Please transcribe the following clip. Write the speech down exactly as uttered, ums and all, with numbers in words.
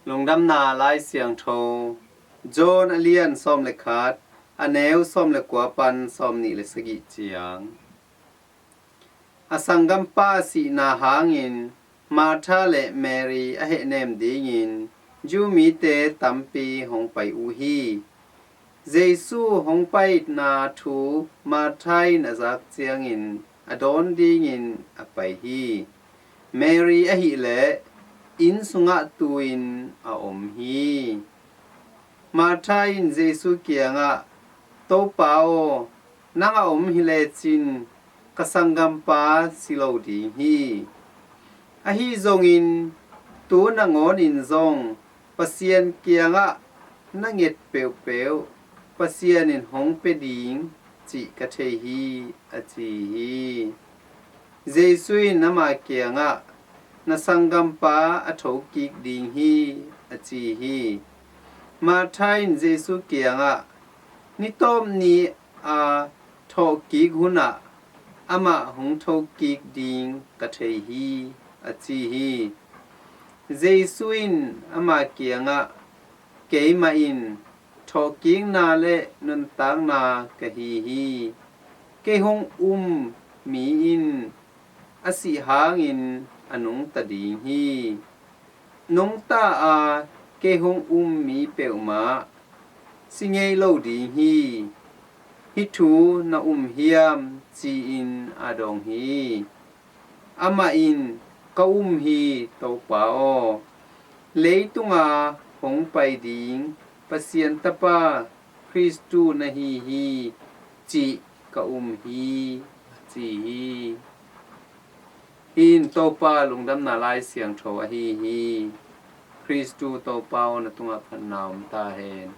Lungdamna Lai Siangtho, John a lian sawm le khat, a neu sawm le kua pan sawm nih le sagih ciang. A sanggampa sihna hangin Martha le Mary a hehnem dingin Jew mite tampi hong pai uh hi. Jesu hong paina thu Martha in a zak ciangin a dawn dingin a pai hi. Mary ahileh inn sungah tu-in a om hi. Martha in Jesu kiangah, "Topa aw, nang a om hi lecin ka sanggampa si lo ding hi. Ahi zongin tu nangawnin zong Pasian kiangah na nget peuhpeuh Pasian in hong pia ding cih ka thei hi," a ci hi. Jesu in ama kiangah, "Na sanggampa a thokik ding hi," a ci hi. Martha in Jesu kiangah, "Ni tawp ni a thawhkik hunah amah hong thokik ding ka thei hi," a ci hi. Jesu in ama kiangah, "Keimah in thawhkikna le nuntakna ka hi hi. Kei hong um mi in a sih hangin a nungta ding hi. Nungta a kei hong um mi peuhmah si ngei lo ding hi. Hih thu na um hiam?" ci-in a dong hi. Amah in, "Ka um hi, Topa aw. Leitunga hong pai ding Pasian Tapa Khristu na hi hi cih ka um hi," a ci hi. Hih in Topa Lungdamna Lai Siangtho ahi hi. Khristu Topa aw, na tungah phatna om ta hen.